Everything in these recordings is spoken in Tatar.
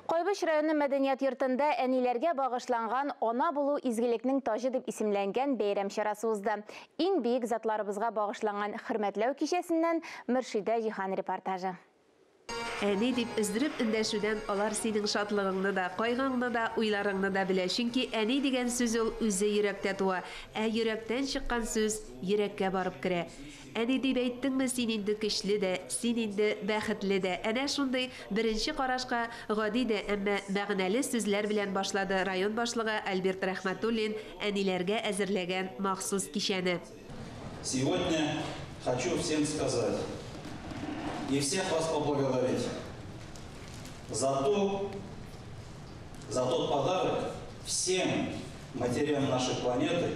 Кайбыч районы мәдәният йортында әниләргә багышланган Ана булу изгелекнең таҗы дип исемләнгән бәйрәм чарасы узды. Иң биек затларыбызга багышланган хөрмәтләү кичәсеннән Мөршидә Җиһан репортажы. Әни дип өздереп эндәшүдән алар синең шатлыгыңны да, кайгыңны да, уйларыңны да белә. Чөнки әни дигән сүз ул үзе йөрәктә туа. Ә йөрәктән чыккан сүз йөрәккә барып керә. Әни дип әйттеңме, син инде көчле дә, син инде бәхетле дә. Әнә шундый, беренче карашка, гади дә, әмма мәгънәле сүзләр белән башлады район башлыгы Альберт Рәхмәтуллин әниләргә әзерләгән махсус кичәне. Сегодня хочу всем сказать и всех вас поблагодарить за то, за тот подарок всем матерям нашей планеты,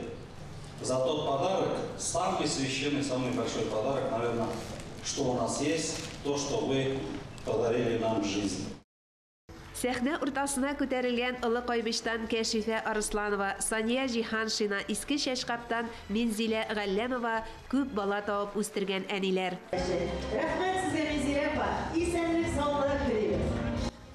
за тот подарок, самый священный, самый большой подарок, наверное, что у нас есть, то, что вы подарили нам жизнь. Сәхнә уртасына күтәрелгән Олы Кайбычтан Кәшифә Арысланова, Сания Җиһаншина, Иске Чәчкабтан Минзилә Галләмова күп бала табып үстергән әниләр. Рәхмәт сезгә, Минзилә апа! Исәнлек-саулык телибез!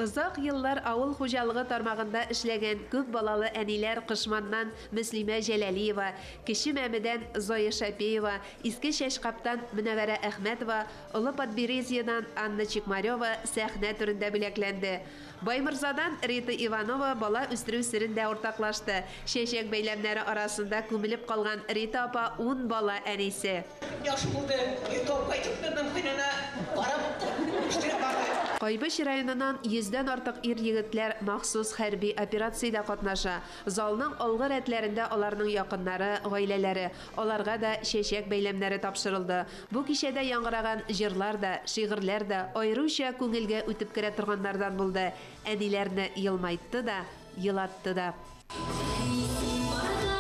Озак еллар авыл хуҗалыгы тармагында эшләгән күп балалы әниләр Кошманнан Мөслимә Җәләлиева, Кече Мәмедән Зоя Шәпеева, Иске Чәчкабтан Мөнәвәрә Әхмәтова, Олы Подберезьедан Анна Чекмарева сәхнә түрендә бүләкләнде. Байморзадан Рита Иванова бала үстерү серен дә уртаклашты. Чәчәк бәйләмнәре арасында күмелеп калган Рита апа ун бала әнисе. Яхшы булды, иртә үк кайтып кердем, көненә барып үстереп барды. Кайбыч районыннан йөздән артык ир-егетләр махсус хәрби операциядә катнаша. Залның алгы рәтләрендә аларның якыннары, гаиләләре. Аларга да чәчәк бәйләмнәре тапшырылды. Бу кичәдә яңгыраган җырлар да, шигырьләр дә аеруча күңелгә үтеп керә торганнардан булды. Әниләрне елмайтты да, елатты да. Әни син барда,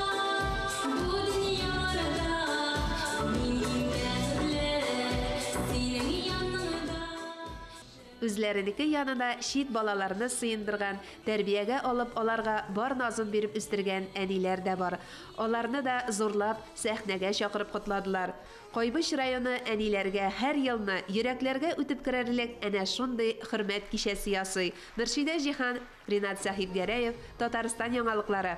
бу дөньяларда мин иң бәхетле, синең яныңда. Үзләренеке янына чит балаларны сыендырган, тәрбиягә алып, аларга бар назын биреп үстергән әниләр дә бар. Аларны да зурлап, сәхнәгә чакырып котладылар. Кайбыч районы әниләргә һәр елны йөрәкләргә үтеп керерлек әнә шундый хөрмәт кичәсе ясый. Мөршидә Җиһан, Ринат Сәхибгәрәев, Татарстан яңалыклары.